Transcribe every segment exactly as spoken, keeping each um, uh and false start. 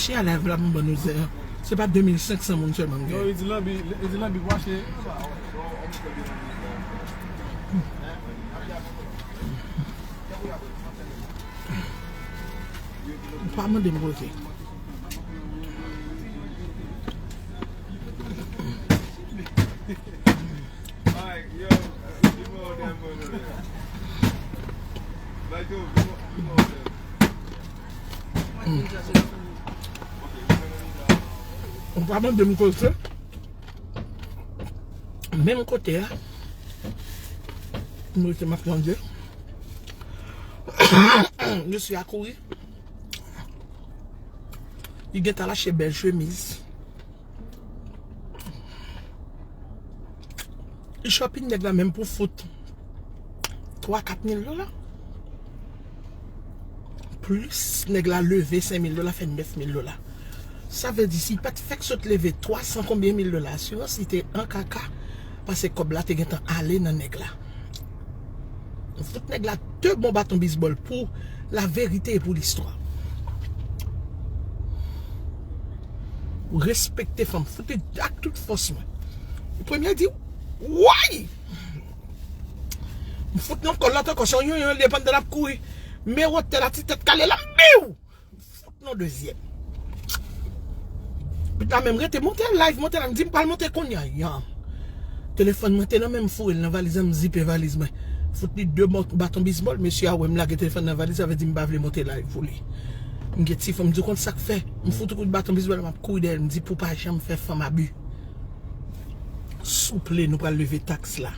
Ki a live la pou m ban nou zè. Se pa de mil senk san moun sèlman m gen. Non, li di lanbi, li di lanbi pou achte. Pa mande m kote. Ou pa mande m kote. Menm kote a. M rete m ap manje. Mesye a kouri. Li gentan lache bèl chemiz. Li shopping nèg la menm pou fout twa kat mil dola. Plis nèg la leve senk mil dola, fè nèf mil dola. Sa vle di, si li pa t fèk sot leve twa san konbyen mil dola asirans, li te an kaka, paske kòb la te gentan ale nan nèg la. Fout nèg la de bon baton bizbòl pou la verite e pou listwa. Ou respekte fanm, fout li ak tout fòs mwen. Premye di, way! M fout nan kò lòt ankò, se yon yonyon li pandan l ap kouri. Men wotè la, ti tèt kale la, biw! M fout nan dezyèm. Pita menm rete monte live, monte la, m di m pral monte kounye a. Yan. Telefòn mwen te nan men m, foure l nan valiz la, m zipe valiz mwen. Fout li de bon baton bizbòl, mesye a wè m lage telefòn nan valiz, sa vle di m pa vle monte live pou li. M gen ti fanm, m di w konn sa k fè. M fout kout baton bizbòl, m ap kouri dèyè l, m di pou pa janm fè fanm abi. Souple, nou pral leve taks la.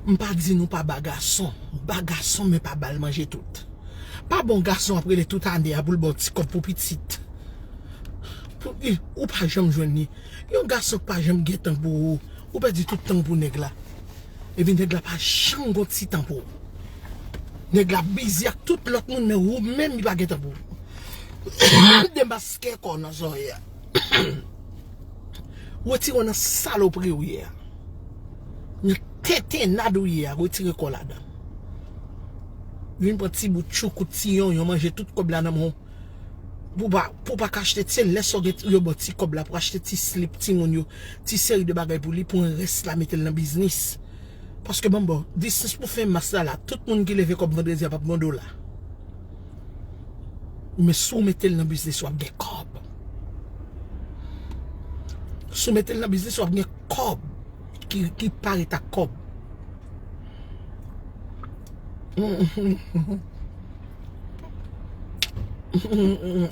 M pa di nou pa ba gason. Ba gason, men pa ba l manje tout. Pa bon gason ap rele tout ane a pou l ba w ti kòb pou pitit. Pou, ou pa janm jwenn li. Yon gason k pa janm gen tan pou ou, ou pèdi tout tan w pou nèg la. Epi nèg la pa janm gon ti tan pou ou. Nèg la bizi ak tout lòt moun, men ou menm li pa gen tan pou ou. Demaske kò w nan sa w ye a. Retire w nan salopri ou ye a. Nan tentennad ou ye a, retire kò w ladan. Vin pran ti bout tchoukout, ti yonyon, manje tout kòb la nan men w. Pou pa, pou pa ka achte ti, lè sa w gen, yo ba w ti kòb la pou achte ti slip timoun yo, ti seri de bagay pou li, pou rès la mete l nan biznis. Paske ban m ba w, distans pou fen mas la la, tout moun ki leve kòb vandredi a p ap gen yon dola. Men si w mete l nan biznis, w ap gen kòb. Si w mete l nan biznis, w ap gen kòb ki, ki parèt ak kòb.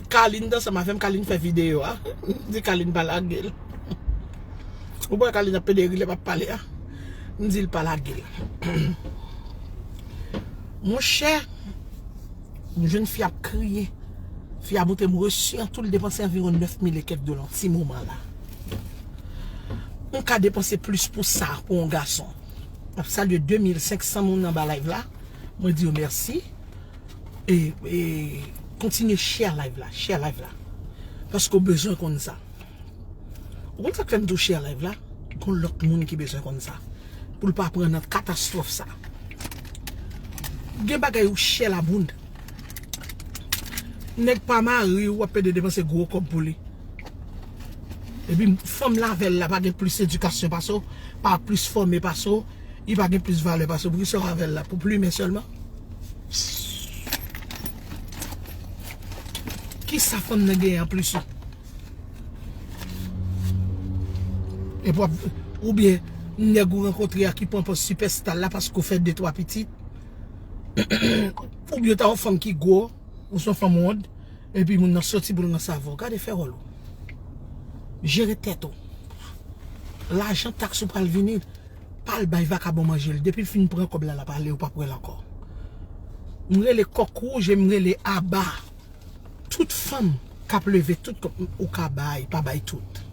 Kalin t ansanm avè m, Kalin fè videyo a. M di Kalin pa lage l. Ou wè Kalin ap pede ri lè m ap pale a. M di l pa lage l. Monchè, yon jèn fi ap kriye. Fi a montre m resi an tou, l depanse anviwon nèf mil e kèk dola yon ti moman la. M ka depanse plis pou sa, pou yon gason. M ap salye de mil senk san moun anba live la. Mwen di yo mèsi. E, e kontinye share live la, share live la. Paske w bezwen konn sa. Ou konn sa k fè m di w share live la? Gon lòt moun ki bezwen konn sa. Pou l pa pran nan katastwòf sa. Gen bagay ou share la moun. Nèg pa mari w, w ap pede depanse gwo kòb pou li. Epi fanm l avè l la pa gen plis edikasyon pase w, pa plis fòme pase w, li pa gen plis valè pase w. Poukisa w avè l la? Pou plimen sèlman? Kisa fanm nan genyen anplis ou? Epi w ap, oubyen nèg ou rankontre a ki pran pòz sipèsta la paske w fè de twa pitit. Oubyen w ta yon fanm ki gwo, ou se yon fanm wonn, epi moun nan soti pou l ranse avè w. Gade fè wòl ou. Jere tèt ou. Lajan taks ou pral vini, pa al bay vakabon manje l. Depi l fin pran kòb la, l ap ale, ou p ap wè l ankò. M rele kòk wouj e m rele aba. Tout fanm k ap leve tout kòb ou ka bay, pa bay tout.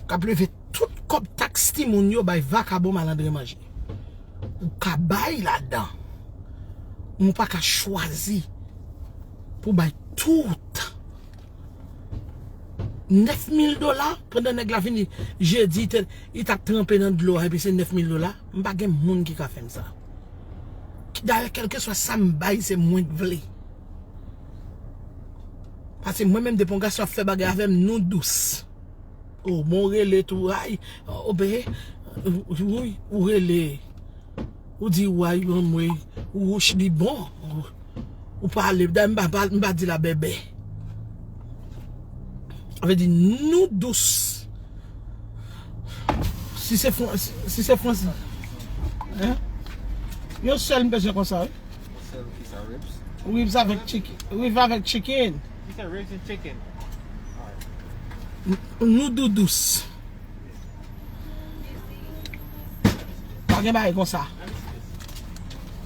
K ap leve tout kòb taks timoun yo bay vakabon malandren manje. Ou ka bay ladan. Men w pa ka chwazi pou bay tout. Nèf mil dola, pandan nèg la vini jedi, te, li t ap tranpe nan dlo a, epi se nèf mil dola. M pa gen moun ki ka fè m sa. Dayè, kèlkeswa sa m bay, se mwen k vle. M Paske mwen menm depi yon gason ap fè bagay avè m, nou dous. O, bon, ou rele tou, ay, o, ben, ou, ou, ou rele. Ou di, way, anmwey, ou wouch li bon. Ou, ou pale, dayè m pa, pa, m pa di la bèbè. Sa vle di, nou dous. Si se Fran-, si, si se Fransi. Hein? Yon sèl m bezwen konsa, wi. Sèl ki sa, ribs? Ribs avèk chicken. Ribs avèk chicken. You said ribs and chicken. N-, nou dou dous. Pa gen bagay konsa.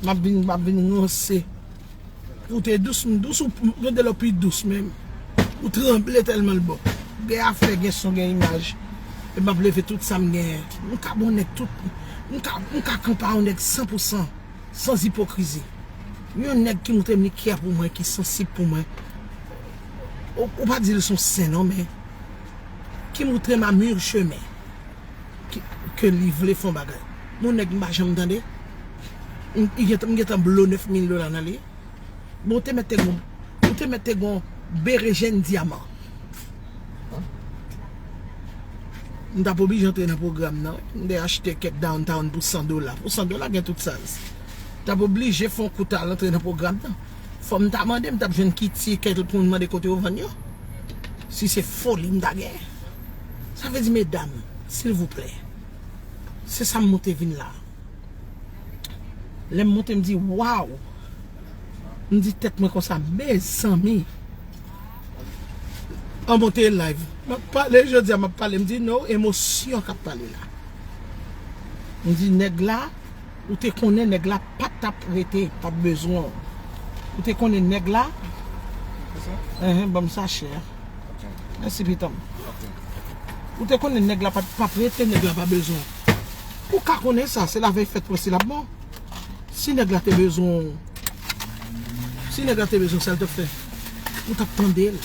M ap vin, m ap vin ranse. Ou te dous, m dous, ou, m gen de lè w pi dous menm. Ou tranble tèlman l bon. Gen afè, gen son, gen imaj. E m ap leve tout sa m genyen. M ka bon nèg tout. M ka, m ka kanpe a yon nèg san pou san, san ipokrizi. Yon nèg ki montre m li kè pou mwen, ki sansib pou mwen. Ou, ou pa di l se yon sen non, men ki montre m a mil chemen. Ke, ke li vle fè yon bagay. Yon nèg m pa janm tande. M, m gentan, m gentan blo nèf mil dola nan li. Bon, ou te mèt te gon, ou te mèt te gon berejèn dyaman. M t ap oblije antre nan pwogram nan. M te achte kèk downtown pou san dola. Pou san dola gen tout size. M t ap oblije fè yon kout al antre nan pwogram nan. Fò m ta mande, m t ap jwenn ki ti kèk moun mande kote yo vann yo. Si se foli m ta gen. Sa vle di, medam, silvouplè. Se sa m monte vin la. Lè m monte, m di, waw! M di tèt mwen konsa, mezanmi! An monte live. M ap pale, jodi a m ap pale, m di, no, emosyon k ap pale la. M di, nèg la, ou te konnen nèg la pa t ap rete, pa t bezwen w. Ou te konnen nèg la, enhen, ban m sachè a. Mèsi, pitan m. Ou te konnen nèg la pa t, p ap rete, nèg la pa bezwen w. Ou ka konnen sa, se lavèy fèt pwès li ap bon. Si nèg la te bezwen w, si nèg la te bezwen w, sa l t ap fè? Ou t ap tande l.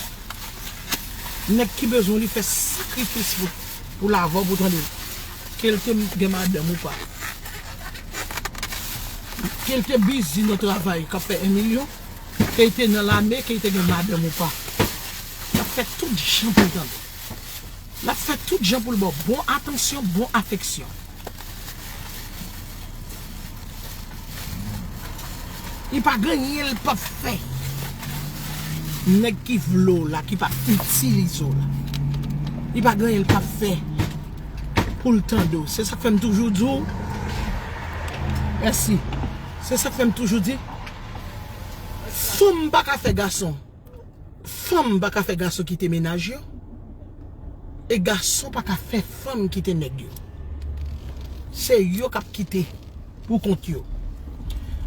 Nèg ki bezwen w, li fè sakrifis pou, pou l avè w, pou w tande l. Ke l te gen madanm ou pa. Ke l te bizi nan travay k ap fè en milyon. Ke l te nan lame, ke l te gen madanm ou pa. L ap fè tout jan pou l tande w. L ap fè tout jan pou l ba w bon atansyon, bon afeksyon. Li pa gen anyen l p ap fè. Nèg ki vle w la, ki p ap itilize w la. Li pa gen anyen l p ap fè pou l tande w. Se sa k fè m toujou di w. Mèsi. Se sa k fè m toujou di, fanm pa ka fè gason. Fanm pa ka fè gason kite mennaj yo. E gason pa ka fè fanm kite nèg yo. Se yo k ap kite pou kont yo.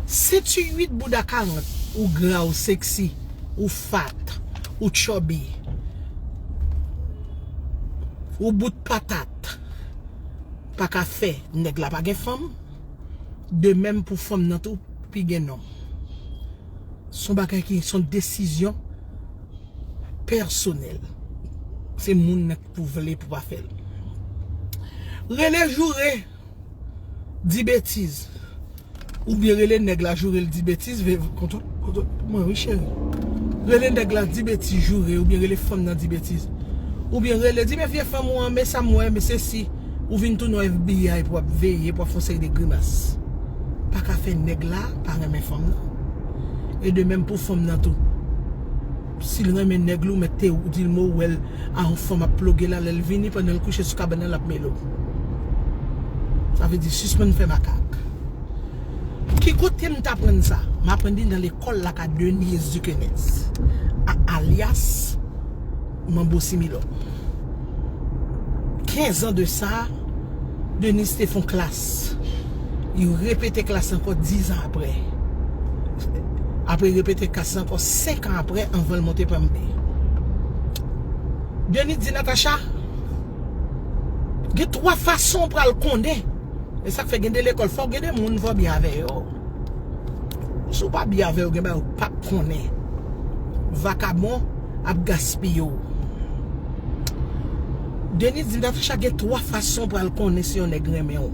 Sèt uit bouda karant, ou gra, ou sexy, ou fat, ou chubby, ou bout patat, pa ka fè nèg la pa gen fanm. De menm pou fanm nan tou, pi gen nonm. Se yon bagay ki, se yon desizyon pèsonèl. Se moun nan ki pou vle pou pa fè l. Rele joure, di betiz. Oubyen rele nèg la joure l di betiz, ve-, kontwòl, kontwòl, mwen wi cheri. Rele nèg la di betiz joure, oubyen rele fanm nan di betiz. Oubyen rele, di men vye fanm ou an, men sa m wè, men sesi. Ou vin tounen yon F B I pou w ap veye, pou w ap fè yon seri de grimas. Pa ka fè nèg la pa renmen fanm nan. E de menm pou fanm nan tou. Si l renmen nèg li, ou mèt te di l mo, ou wè l a yon fanm ap ploge la, lè l vini, pandan l kouche sou kabann nan, l ap mele w. Sa vle di, sispann fè makak. Ki kote m t aprann sa? M aprann li nan lekòl la ka Denise Duquesnez, a-, alyas Manbo Similò. Kenz an de sa, Denise te fè yon klas. Li repete klas la ankò diz an apre. Apre, li repete klas la ankò senk an apre, anvan l monte Palm Bay. Denise di Natacha, gen twa fason w pral konnen. E sa k fè gen de lekòl, fò w gen de moun, fò w byen avè yo. Si w pa byen avè yo, gen bagay ou p ap konnen. Vakabon ap gaspiye w. Denise di Natacha gen twa fason pral konnen si yon nèg renmen w.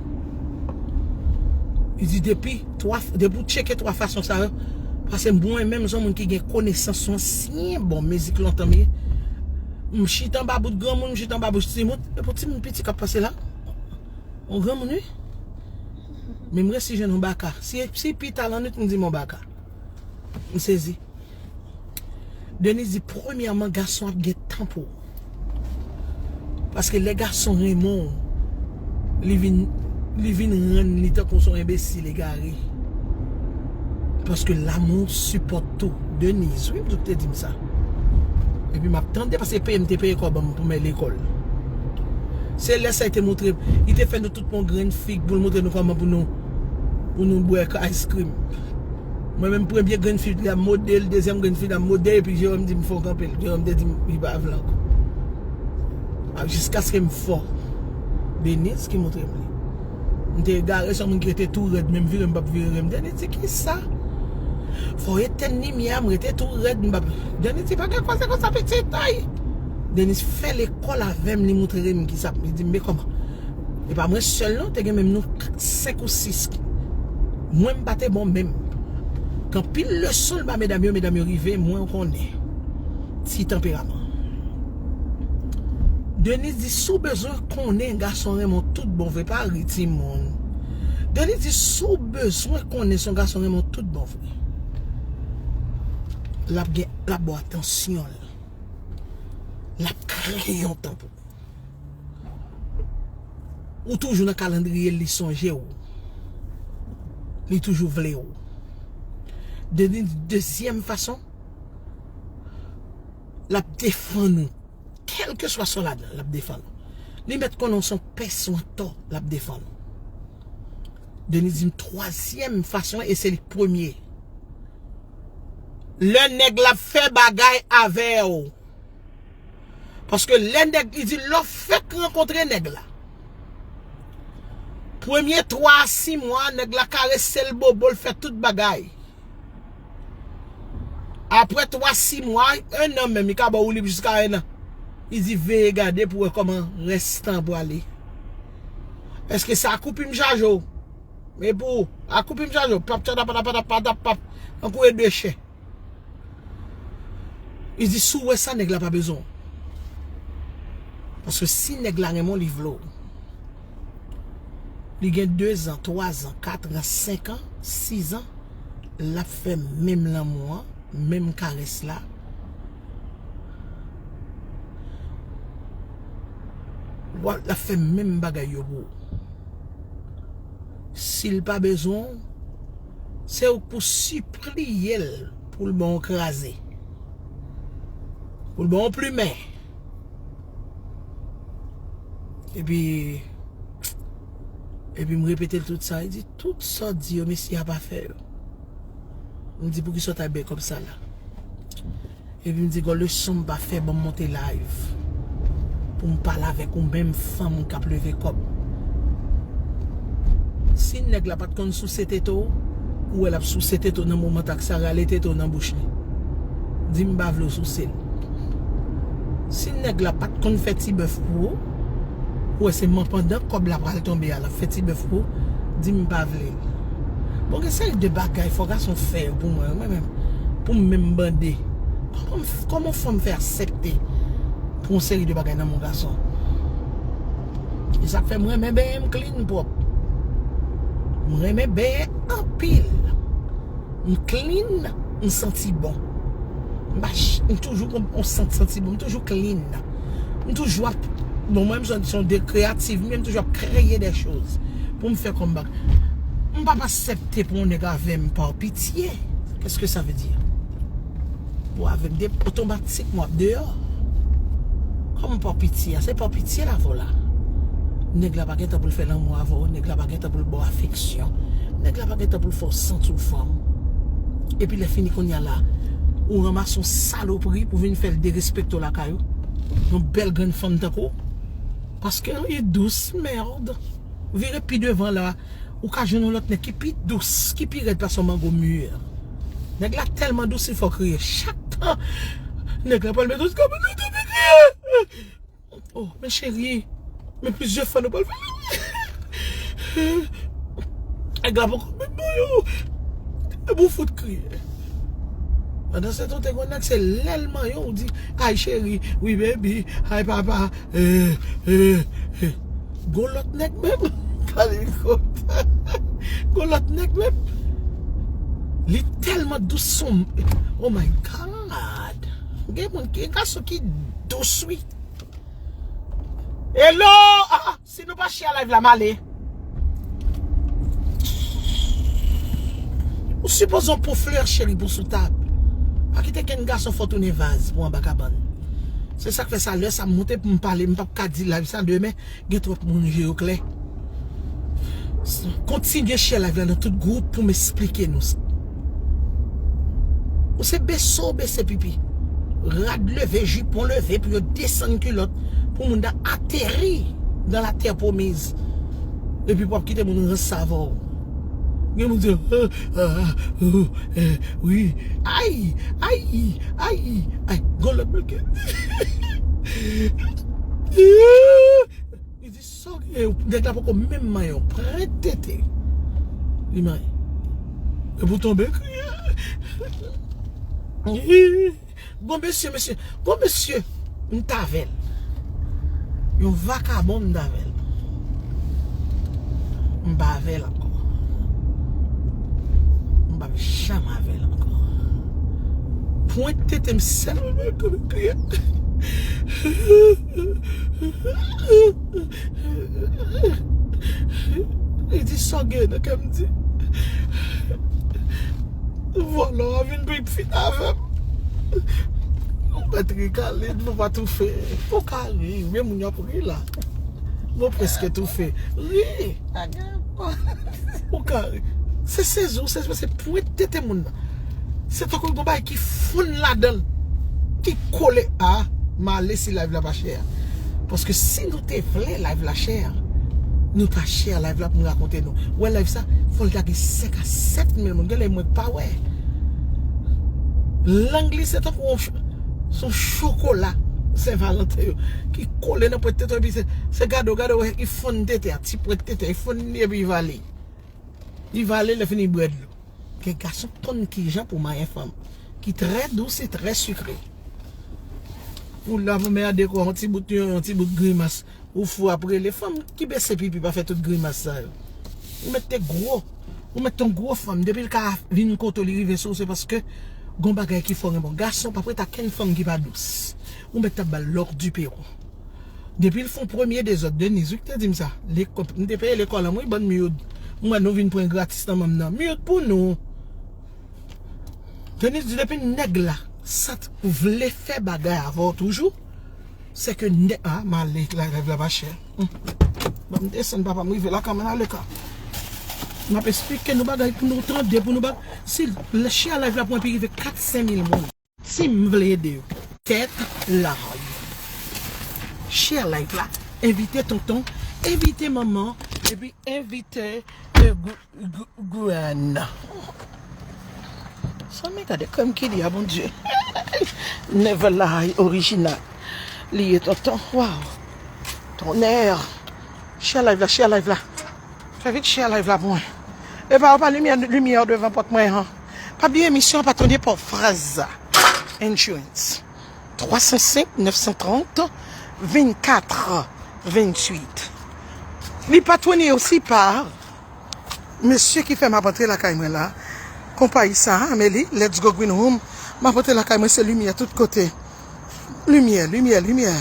Li di depi twa, depi w tcheke twa fason sa yo, Paske mwen menm, se yon moun ki gen konesans, yon ansyen bon mizik lontan m ye. M chita anba bout granmoun, m chita anba bout timoun. E pou timoun piti k ap pase la, yon granmoun, wi. Men m resi jwenn yon baka. Si, si pita lannwit, m di m yon baka. M sezi. Denise di, premyèman, gason ap gen tan pou ou. Paske lè gason renmen w, li vin, li vin rann li tankou w se yon enbesil egare. Paske lanmou sipòte tou. Denise, wi, m di w te di m sa. Epi m ap tande, paske peye m te peye kòb an m pou m al lekòl. Se lè sa li te montre m, li te fè nou tout pran grenn fig pou l montre nou kòman pou nou, pou nou bwè ice cream. Mwen menm, premye grenn fig la, m mode l, dezyèm grenn fig la, m mode l, epi Jerome di m fè w kanpe l. Jerome te di m li pa vle ankò. A, jiskaske m fò. Denise ki montre m li. M te egare, se yon moun ki rete tou rèd, men m vire, m p ap vire, m te di, "Kisa? Fò w etenn limyè a, m rete tou rèd, m p ap." Denise di, "Pa gen koze konsa, pitit, ay!" Denise fè lekòl avè m, li montre m kisa, li di m, "Men kòman?" E pa mwen sèl non, te gen menm nou k-, senk ou sis. Mwen m pa te bon menm. Gen anpil leson l ba medam yo, medam yo rive, mwen w konnen. Ti tanperaman. Denise di, "Si w bezwen konnen gason renmen w tout bon vre, pa ri timoun." Denise di, "Si w bezwen konnen si yon gason renmen w tout bon vre, l ap gen, l ap ba w atansyon l. L ap kreye yon tan pou ou. Ou toujou nan kalandriye l, li sonje w. Li toujou vle w." Deni, dezyèm fason, l ap defann ou. Kèlkeswa sa w ladan, l ap defann ou. Li mèt konnen w se yon pès, yon tò, l ap defann ou. Deni di m twazyèm fason, e se li k premye. Lè nèg la ap fè bagay avè w. Paske lè nèg, li di lè w fèk rankontre nèg la, premye twa a sis mwa, nèg la karese l, bobo l, fè tout bagay. Apre twa, sis mwa, en an menm, li ka ba w lib jiska en an. Li di veye gade pou wè kòman rès tan an prale. Èske se akoupi m chaje w? Men pou akoupi m chaje w, pap tchadap, patap, patap, patap, pap, tankou e de chen. Li di si w wè sa, nèg la pa bezwen w. Paske si nèg la renmen w, li vle w. Li gen dezan, twazan, katran, senkan, sizan, l ap fè menm lanmou an, menm karès la. Wa-, l ap fè menm bagay yo pou ou. Si l pa bezwen w, se ou k pou sipliye l pou l ban w kraze. Pou l ban w plimen. Epi, epi m repete l tout sa. Li di, "Tout sa w di yo, mesye a pa fè yo." M di, "Poukisa w ta bay kòb sa la?" Epi m di, "Gon leson m pa fè, ban m monte live pou m pale avèk ou menm fanm k ap leve kòb. Si nèg la pa t konn souse tete w, ou wè l ap souse tete w nan moman taksi a, rale tete w nan bouch li. Di m pa vle w souse l. Si nèg la pa t konn fè ti bèf pou ou, ou wè se man pandan kòb la pral tonbe a, l ap fè ti bèf pou ou, di m pa vle l. Bon, gen seri de bagay fò gason fè yo pou mwen, mwen menm, pou m menm bande. Kòman, kòman fanm fè aksepte pou yon seri de bagay nan men yon gason? E sa k fè m renmen benyen, m clean pwòp. M renmen benyen anpil. M clean, m santi bon. M pa ch-, m toujou gon, on sant santi bon, m toujou clean. M toujou ap, bon, mwen, m se yon de kreyativ, men m toujou ap kreye de choz pou m fè comeback. M p ap aksepte pou yon nèg avè m pa pitye. Qu'est-ce que ça veut dire? Pou avè m, de, otomatikman, w ap deyò. Kòman pa pitye a? Se pa pitye l avè w la. Nèg la pa gen tan pou l fè lanmou avè w. Nèg la pa gen tan pou l ba w afeksyon. Nèg la pa gen tan pou l fè w santi w fanm. Epi lè fini kounye a la, ou ranmase yon salopri pou vin fè l derespekte w lakay ou. Yon bèl grenn fanm tankou w. Paske li dous, mèd. Vire pi devan la, ou ka jwenn yon lòt nèg ki pi dous, ki pi rèd pase yon mango mir. Nèg la tèlman dous, li fè w kriye. Chak tan, nèg la pral mete w sou kòmantè, ou tou vin kriye. Oh, men cheri, men plizyè fwa nou pral fè. Nèg la poko met bon yo. Epi w fout kriye. Pandan se tan, te gon nèg, se lè l manyen w, ou di, "Ay, cheri, wi, baby, ay, papa, eh, eh, eh." Gon lòt nèg menm, pale konsa. Gon lòt nèg menm, li tèlman dous, son, oh my God. Gen moun, gen gason ki dous, wi. Hello! Ah, ah, si nou pa share live la, m ale. Ou sipoze yon po flè cheri pou sou tab. Pa kite kenn gason fè w tounen vaz pou anba kabann. Se sa k fè sa, lè sa m monte pou m pale, m p ap ka di live sa demen, gen twòp moun je yo klè. Kontinye share live la nan tout gwoup pou m esplike nou. Ou se bese w bese pipi. Rad leve, jipon leve pou yo desann kilòt pou moun nan ateri dans la terre promise. Epi pou ap kite moun ranse avè w. Gen moun di, ah, ah, ah, oh, eh, wi. Ay, ay, ay, ay. Gon lòt moun ki Li di, "Sa w gen?" Nèg la poko menm manyen w. Pran tete. Li manyen. Epi w tonbe kriye. Gon mesye, mesye. Gon mesye. M t avè l. Yon vakabon m t avè l. M pa avè l ankò. M p ap janm avè l ankò. Pwent tete m sèlman m ap kriye. Li di, "Sa w gen nan kè m?" Di, "Vòlò a vin pou l fin avè m." Ou mèt ri, Khalid, pou pa toufe. Ou ka ri, men moun yo ap ri la. Mwen prèske toufe. Ri. Ou ka ri. Se sezi, se, se pwent tete moun nan. Se tankou gon bagay ki fonn ladan l, ki kole. A, m ale si live la pa share. Paske si nou te vle live la share, nou ta share live la pou m rakonte nou. Ou wè live sa, fò l ta gen senk a sèt mil moun. Genlè mwen k pa wè. Lang li se tankou yon ch-, se yon chokola Sen Valanten yo ki kole nan pwent tete w, epi se, se gade w, gade w, wè, li fonn tete a, ti pwent tete, li fonn li epi li vale. Li vale, lè fini, li bwè dlo. Gen gason k konn kijan pou manyen fanm, ki trè dous e trè sikre. Ou la pou mède kò, yon ti bout, yon, yon ti bout grimas. Ou fou ap rele fanm ki bese pipi pa fè tout grimas sa yo. Ou mèt te gwo. Ou mèt te yon gwo fanm. Depi l ka vin kote w, li rive sou ou, se paske gon bagay ki fè w renmen. Gason p ap ret ak kenn fanm ki pa dous. Ou mèt t ap ba l l'or du Pérou. Depi l fè yon premye dezòd, Denise, wi, ki te di m sa. Lekò-, m te peye lekòl an, wi, bann myoud. M wè nou vin pran gratis nan men m nan. Myoud pou nou. Denise di depi nèg la sant vle fè bagay avè w toujou, se ke nèg, a, m ale, la, live la pa share. Hmm. Ban m desann, papa, m rive lakay mwen, ale ka. M ap esplike nou bagay pou nou tande, pou nou ba-, si share live la pou epi rive kat, senk mil moun. Si m vle ede yo. Tèt laj. Share live la. Envite tonton, envite manman, epi envite, eh, gr-, gr-, grann. Sa men gade krèm ki li a, Bondye. Never lie, orijinal. Li ye tonton. Waw. Tonnè. Share live la, share live la. Fè vit share live la pou mwen. Epa, ou pa limyè, limyè devan pòt mwen an. Pa bliye emisyon an patwone pa Fraza Insurance. Twa san senk, nèf san trant, vennkat, venntuit. Li patwone osi pa mesye ki fè m ap antre lakay mwen la. Konpayi sa a, men li, Let's Go Green Home. M ap antre lakay mwen, se limyè tout kote. Limyè, limyè, limyè.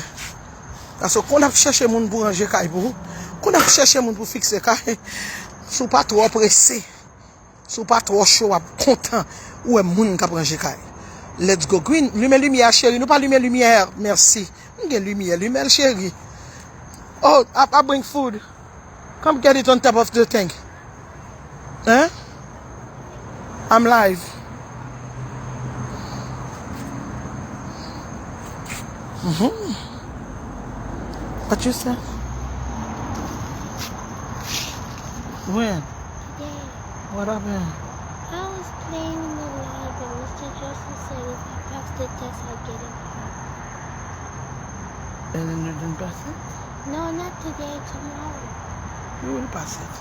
Paske kon ap chèche moun pou ranje kay pou ou, kon ap chèche moun pou fikse kay, si w pa twò prese, si w pa twò cho, w ap kontan ou wè moun k ap ranje kay. Let's Go Green. Limen limyè a, cheri. Nou pa limen limyè. Mèsi. M gen limyè. Limen l, cheri. Oh, I, I bring food. Come get it on top of the thing. Hein? I'm live. Mm-hmm. What you say? When? Today. What happened? I was playing in the live and Mister Joseph said if I pass the test, I'll get a car. And then you didn't pass it? No, not today, tomorrow. You will pass it.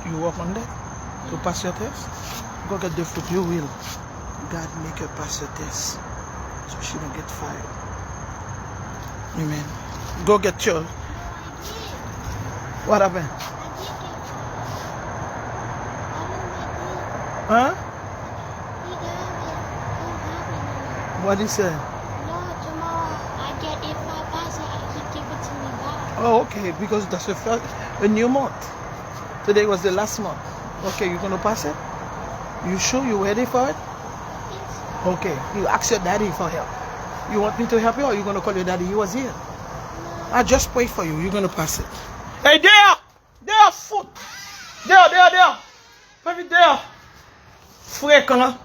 You, you work on that? To pass your test? Go get the food, you will. God make her pass her test so she don't get fired. Amen. Go get your. What happened? Huh? What he said? No, tomorrow I get, if I pass it, he give it to me back. Oh, okay, because that's a, fir- a new month. Today was the last month. Okay, you gonna pass it? You sure you ready for it? Okay, you ask your daddy for help. You want me to help you or you gonna call your daddy? He was here. I just pray for you. You're gonna pass it. Hey, there! There, foot! There, there, there! Fè vit, there! Frekan.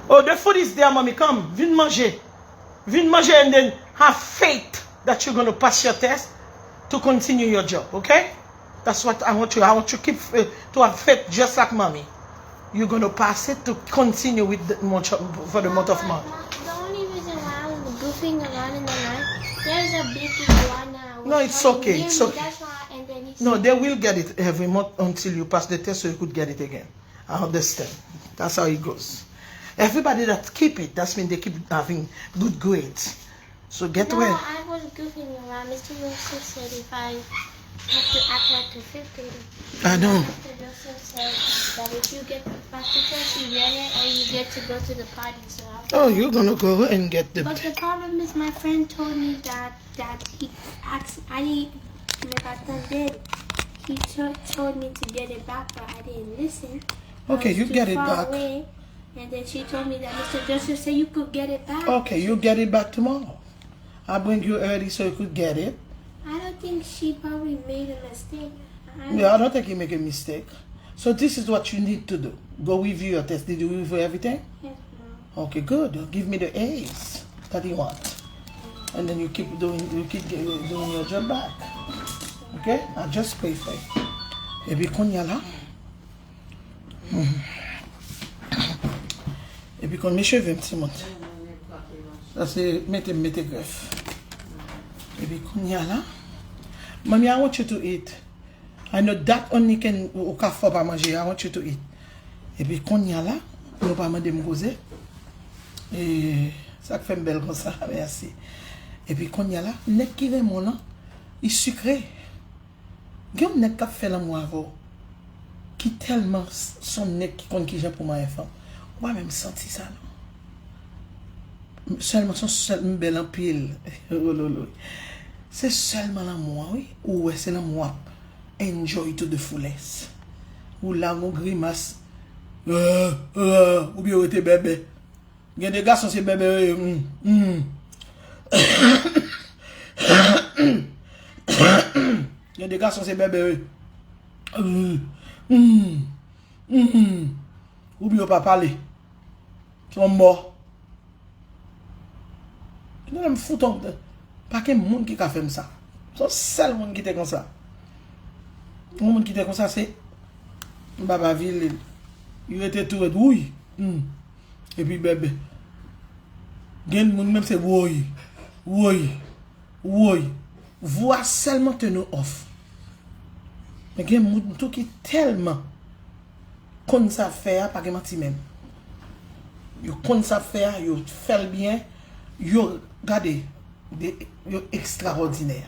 Oh, the food is there, mommy. Come, vin manje. Vin manje and then have faith that you're gonna pass your test to continue your job, okay? That's what I want you. I want you keep uh, to have faith just like mommy. You're gonna pass it to continue with the month for the month of March. The only reason why I was goofing around in the night, there's a big iguana. No, it's okay. It's okay. That's why, and then he No, they will get it every month until you pass the test so you could get it again. I understand. That's how it goes. Everybody that keep it, that's mean they keep having good grades. So get well. No, I was goofing around. Mister Wilson said if I have to act like a fifth grader. I know. Mister Wilson said that if you get the consequence, you get it, or you get to go to the party. So I was Oh, you're gonna go and get the. But the problem is, my friend told me that that he asked. I didn't. Like I thought did. He t- told me to get it back, but I didn't listen. Okay, you get it back. And then she told me that Mister Joseph said you could get it back. Okay, you get it back tomorrow. I bring you early so you could get it. I don't think she probably made a mistake. I Yeah, I don't think you make a mistake. So this is what you need to do. Go review your test. Did you review everything? Yes, ma'am. Okay, good. Give me the A's that you want. And then you keep doing you keep doing your job back. Okay? I just pray for you. Epi kounye a la, Epi konn men cheve m timoun. Sa se mete m mete grèf. Epi kounye a la, Mommy, I want you to eat. I know that only can ou ka fè w pa manje. I want you to eat. Epi kounye a la, nou pa mande m koze. E sa k fè m bèl konsa, mèsi. Epi kounye a la, nèg ki renmen w lan, li sikre. Gen yon nèg k ap fè lanmou avè w ki tèlman s- s on nèg ki konn kijan pou manyen fanm. Ou pa menm santi sa non. Sèlman s on sèl m bèl anpil. Ololo. Se sèlman lanmou an wi. Ou wè se lanmou w ap enjoy to the fullest. Ou la gon grimas. Oubyen ou rete bèbè. Gen de gason se bèbè yo ye. Mm, mm. Gen de gason se bèbè yo ye. Mm, mm, mm. Oubyen yo pa pale. Se yon mò. Tande m fout on. Pa gen moun ki ka fè m sa. Se yon sèl moun ki te konsa. Yon moun ki te konsa se Baba Vilil. Li rete tou rèd. Wouy. Hmm. Epi bèbè. Gen moun menm se woy, woy, woy. Vwa sèlman turn nou off. Men gen moun tou ki tèlman konn sa fè a, pa gen manti menm. Yo konn sa fè a, yo fè l byen, yo gade, de, yo ekstraòdinè.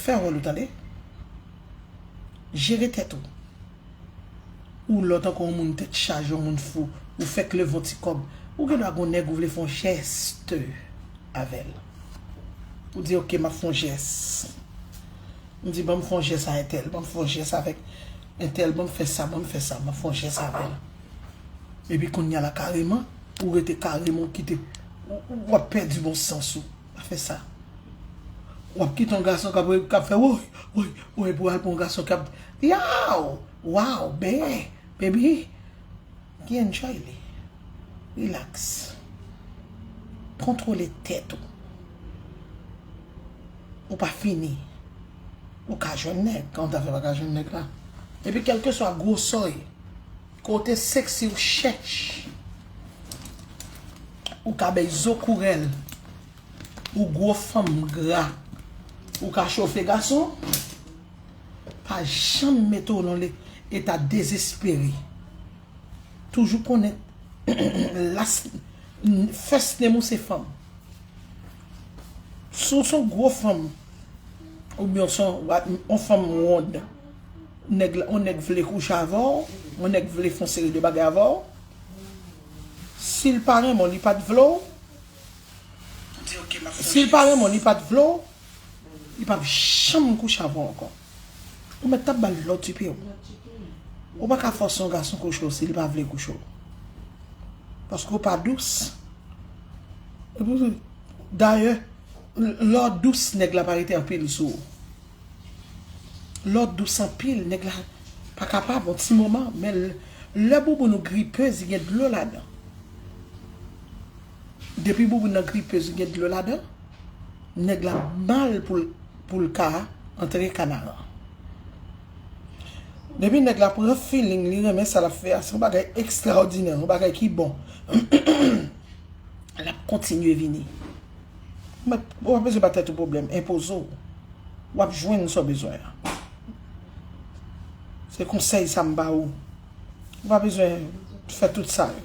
Fè wòl ou tande. Jere tèt ou. Ou lòt ankò yon moun tèt chaje, yon moun fou, ou fèk leve yon ti kòb, ou gen dwa gon nèg ou vle fè yon jès avè l. Ou di, "Ok, m ap fè yon jès." M di, "Ban m fè yon jès a entèl, ban m fè yon jès avèk entèl, ban m fè sa, ban m fè sa, m ap fè yon jès avè l." Epi kounye a la, kareman, ou rete kareman, ou kite, ou, ou ap pèdi bon sans ou. Pa fè sa. W ap kite yon gason k ap, k ap fè woy, woy, woy pou al pou yon gason k ap, yow, waw, ben, baby, ki enjoy li. Relax. Kontwole tèt ou. Ou pa fini. Ou ka jwenn nèg, kòman w ta fè pa ka jwenn nèg la? Epi kèlkeswa gwosè w ye, kote seksi ou chèch, ou ka bay zo kourèl, ou gwo fanm gra, ou ka chofe gason, pa janm mete w nan le- eta dezespere. Toujou konnen las, first name ou se fanm. Si w se yon gwo fanm, oubyen w se yon, yon fanm wonn, nèg la, yon nèg vle kouche avè w, yon nèg vle fè yon seri de bagay avè w, si l pa renmen w, li pa t vle w, si l pa renmen w, li pa t vle w, li p ap janm kouche avè w ankò. Ou mèt t ap ba l lòt tipe w. Ou pa ka fòse yon gason kouche w si l pa vle kouche w. Paske w pa dous. Epi, dayè, lè w dous, nèg la pa rete anpil sou ou. Lè w dous anpil, nèg la pa kapab, yon ti moman, men lè, lè bouboun ou gripez, li gen dlo ladan. Depi bouboun nan gripez, li gen dlo ladan, nèg la mal pou l, pou l ka antre kanaran. Depi nèg la pran feeling, li renmen sa l ap fè a, se yon bagay ekstraòdinè, yon bagay ki bon. L ap kontinye vini. Mèt, ou pa bezwen ba tèt ou pwoblèm, enpoze w. W ap jwenn sa w bezwen an. Se konsèy sa m ba ou. Ou pa bezwen fè tout sa yo.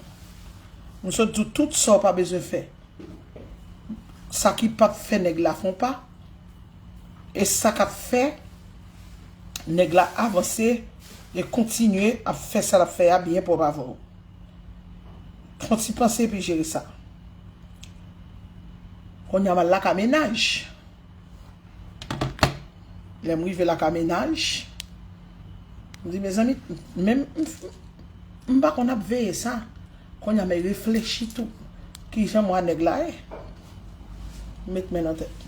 M sot di w tout sa w pa bezwen fè. Sa ki p ap fè nèg la fè yon pa, e sa k ap fè nèg la avanse e kontinye ap fè sa l ap fè a byen pwòp avè w. Fè yon ti panse epi jere sa. Kounye a m al lakay mennaj. Lè m rive lakay mennaj, m di, mezanmi, menm m, m pa konn ap veye sa. Kounye a m reflechi tou. Kijan mwa nèg la ye? M met men nan tèt.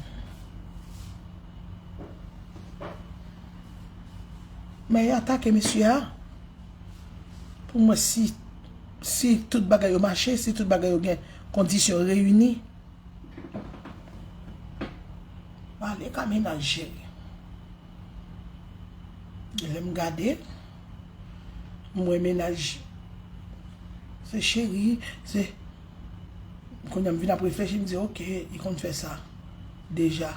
Men y atake mesye a. Pou mwen, si, si tout bagay yo mache, si tout bagay yo gen kondisyon reyini, m ale ka mennaj jere. Lè m gade, m wè mennaj, se cheri, se, kounye a m vin ap reflechi, m di, oke, li konn fè sa deja.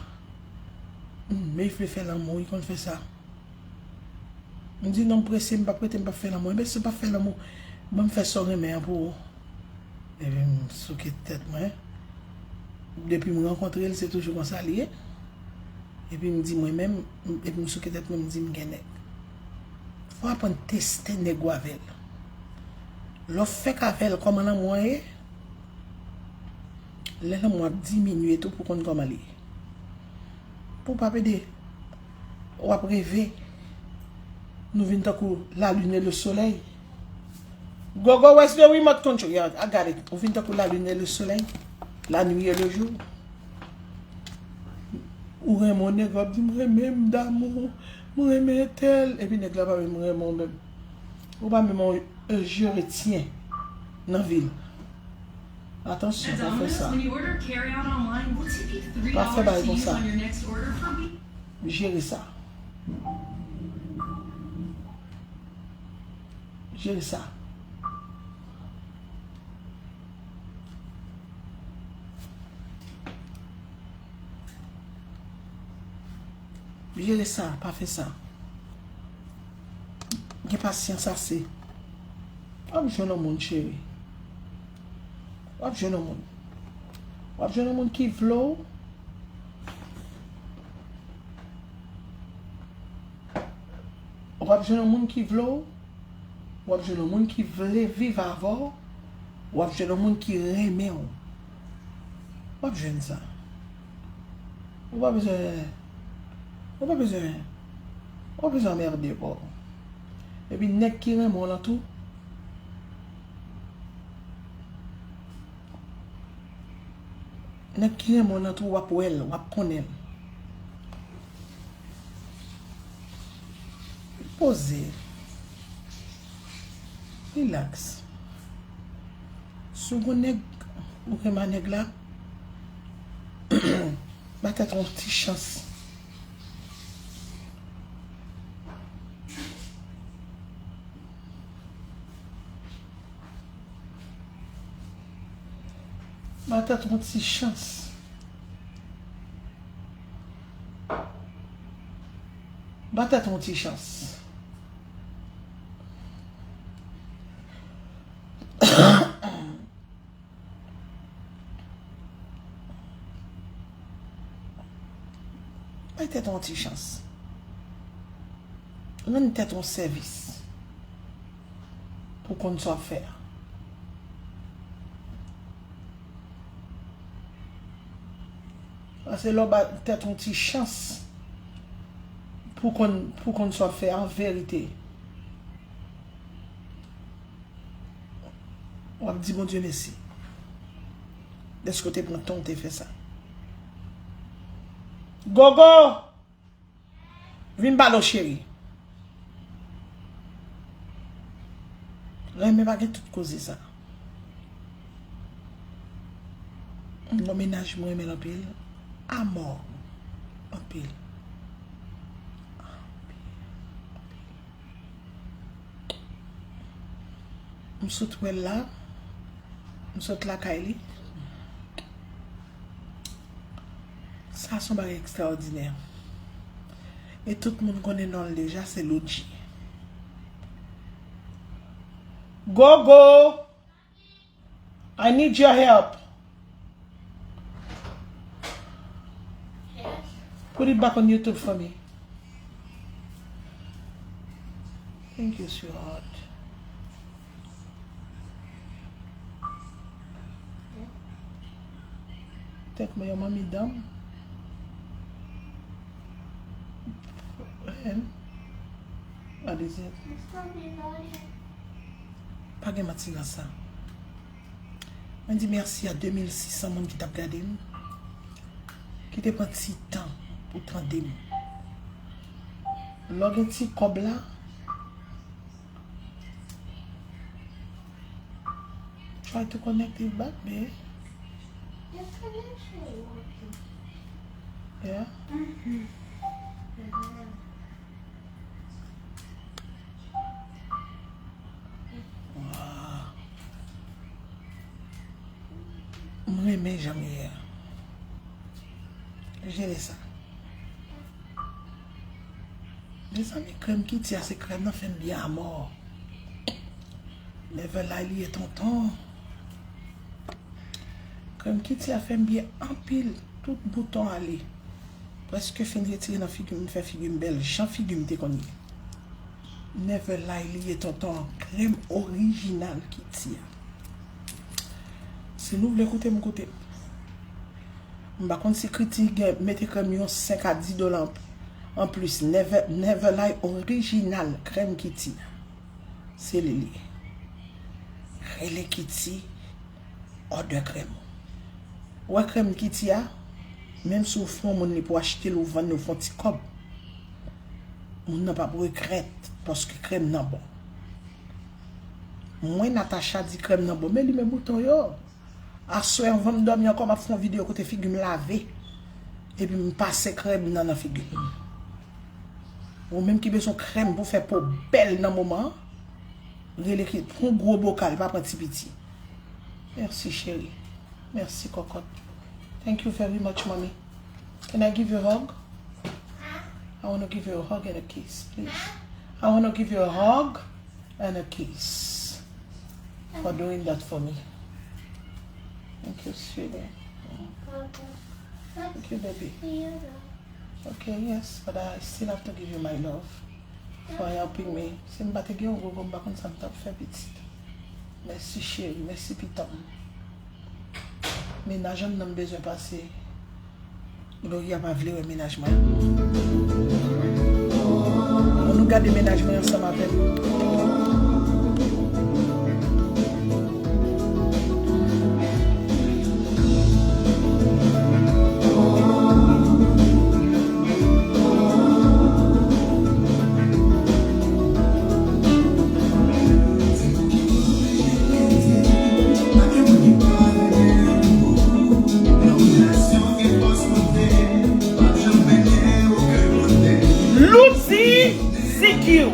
Hmm, men li vle fè lanmou, li konn fè sa. M di, non, m prese, m p ap rete, m p ap fè lanmou. Ebyen, si w p ap fè lanmou, ban m fè sa w renmen an pou ou. Epi m souke tèt mwen. Depi m rankontre l, se toujou konsa li ye. Epi m di mwen menm, epi m souke tèt mwen, m di m gen nèg. Fò w aprann teste nèg ou avè l. Lè w fèk avè l, kòman lanmou an ye? Lè lanmou ap diminye tou pou konn kòman li ye. Pou w pa pede, w ap reve. Nou vin tankou la lune et le soleil. Go, go, where's the remote control? Yeah, I got it. Ou vin tankou la lune et le soleil. La nuit et le jour. Ou renmen yon nèg, w ap di, m renmen m damou, m renmen entèl. Epi nèg la pa menm renmen w menm. Ou pa menm yon, euh, je retiens nan vi l. Atansyon, pa fè sa. Pa fè bagay konsa. Jere sa. Jere sa. Jere sa, pa fè sa. Gen pasyans ase. W ap jwenn yon moun, cheri. W ap jwenn yon moun. W ap jwenn yon moun ki vle w. W ap jwenn yon moun ki vle w. W ap jwenn yon moun ki vle viv avè w. W ap jwenn yon moun ki renmen w. W ap jwenn sa. Ou pa bezwen, ou pa bezwen, ou pa bezwen anmède kò w. Epi nèg ki renmen w lan tou, nèg ki renmen w lan tou, w ap wè l, w ap konnen l. Poze. Rilaks. Si w gon nèg, ou renmen nèg la, ba tèt ou yon ti chans. Ba tèt ou yon ti chans. Ba tèt ou yon ti chans. Bay tèt ou yon ti chans. Rann tèt ou yon sèvis pou w konn sa w ap fè a. Paske lè w ba tèt ou yon ti chans pou w konn, pou w konn sa w ap fè a, an verite, w ap di Bondye mèsi dèske w te pran tan w te fè sa. Gogo! Vin pale w cheri. Renmen pa gen tout koze sa. Yon mennaj mwen renmen l anpil. Amò. Anpil. M sot wè l la. M sot lakay li. Sa se yon bagay ekstraòdinè. E tout moun konnen non l deja, se Loudji. Gogo! I need your help. Put it back on YouTube for me. Thank you, sweetheart. Tèt mwen yon manmi danm. What is it? Pa gen manti nan sa. Mwen di mèsi a de mil sis san moun ki t ap gade m, ki te pran ti tan pou tande m. Lè w gen ti kòb la, try to connect it back, babe. Your connection is working. Yeah? Mm-hmm. Wow. M renmen jan m ye a. Jere sa. Mezanmi, krèm Kitty a, se krèm nan fè m byen amò. Never lie li ye tonton. Krèm Kitty a fè m byen anpil. Tout bouton ale. Prèske fin retire nan figi m, fè figi m bèl jan figi m te konn ye. Never lie li ye tonton. Krèm orijinal Kitty a. Si nou vle koute m, koute m. M pa konn si Kitty gen mete krèm yon senk a dis dola an, anplis. Never, Never Lie orijinal krèm Kitty. Se li li. Rele Kitty, òdè krèm ou. Ou wè krèm Kitty a, menm si w fè yon moun li pou achte l ou vann li ou fè yon ti kòb, moun nan p ap regrèt paske krèm nan bon. Mwen, Natacha, di krèm nan bon, men li men bouton yo. Aswè, anvan m dòmi ankò, m ap fè yon videyo kote figi m lave. Epi m pase krèm nan nan figi m. Ou menm ki bezwen krèm pou fè po bèl nan moman an, rele ki pran gwo bokal, pa pran ti piti. Mèsi, cheri. Mèsi, kòkòt. Thank you very much, mommy. Can I give you a hug? I wanna give you a hug and a kiss, please. I wanna give you a hug and a kiss for doing that for me. Thank you, sweetie. Thank you, baby. Okay, yes, but I still have to give you my love for helping me. Si m pa te gen w, Gogo, m pa konn sa m t ap fè pitit. Mèsi, cheri. Mèsi, pitit. Mennaj an nan m bezwen pase. Gloria pa vle wè mennaj mwen. Ann nou gade mennaj mwen ansanm avè m. Loudji C Q.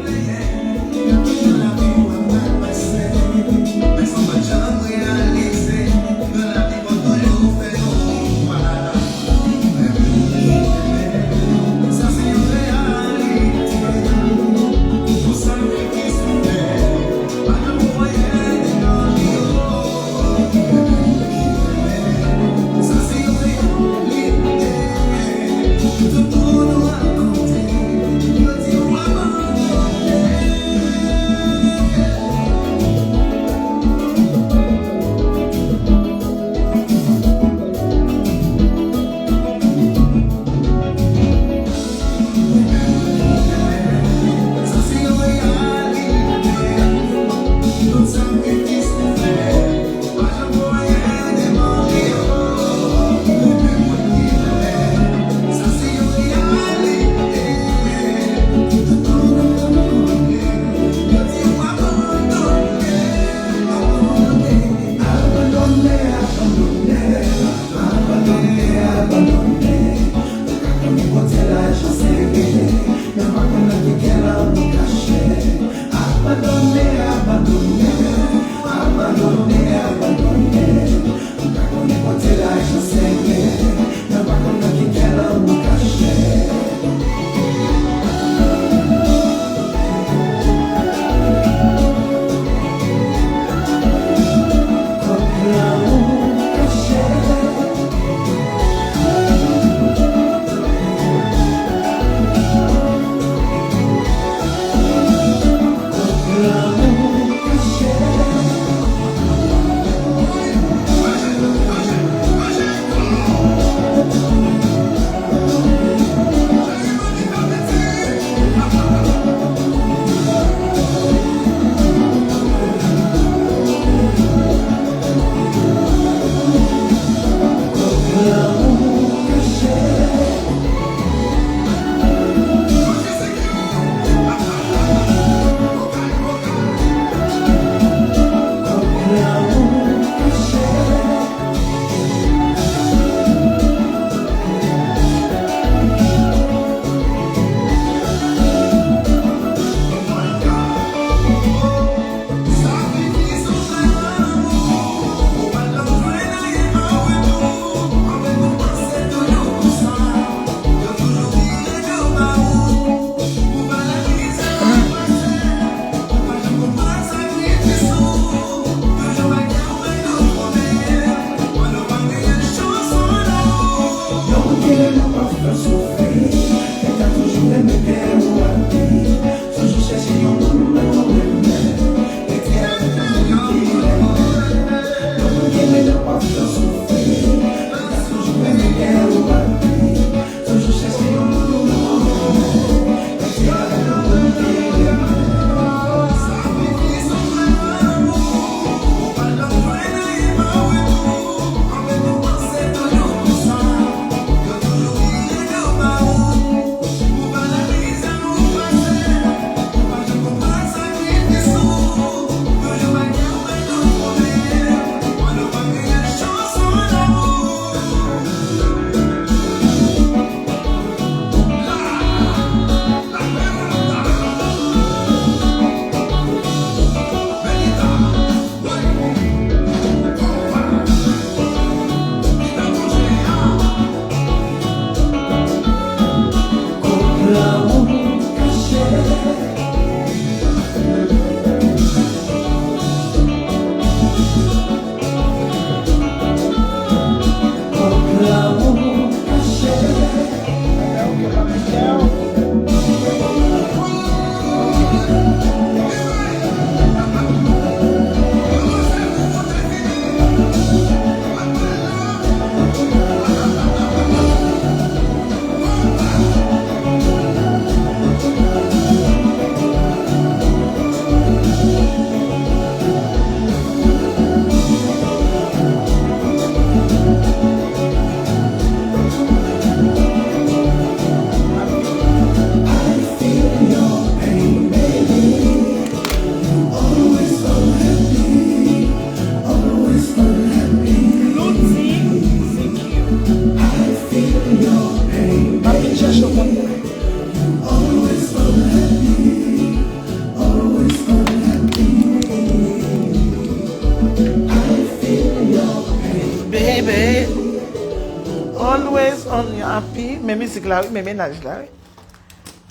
It's on happy, men mizik la wi, men mennaj la wi.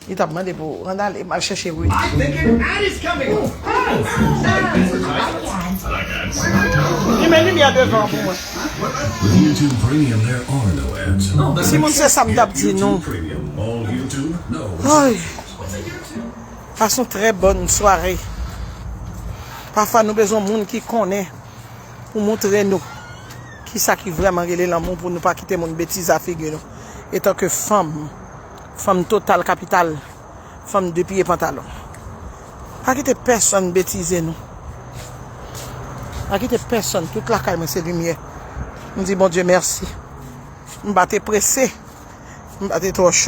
Li t ap mande pou ann ale, m al chèche wi. Li men limyè devan pou mwen. With YouTube Premium, there are no ads. Si moun se sa m t ap di nou. Ay. Pase yon trè bòn sware. Pafwa nou bezwen moun ki konnen pou montre nou kisa ki vrèman rele lanmou, pou nou pa kite moun betize a figi nou. Etanke fanm, fanm total kapital, fanm de pye pantalon. Pa kite pèsonn betize nou. Pa kite pèsonn, tout lakay mwen se limyè. M di Bondye mèsi. M pa te prese. M pa te twò cho.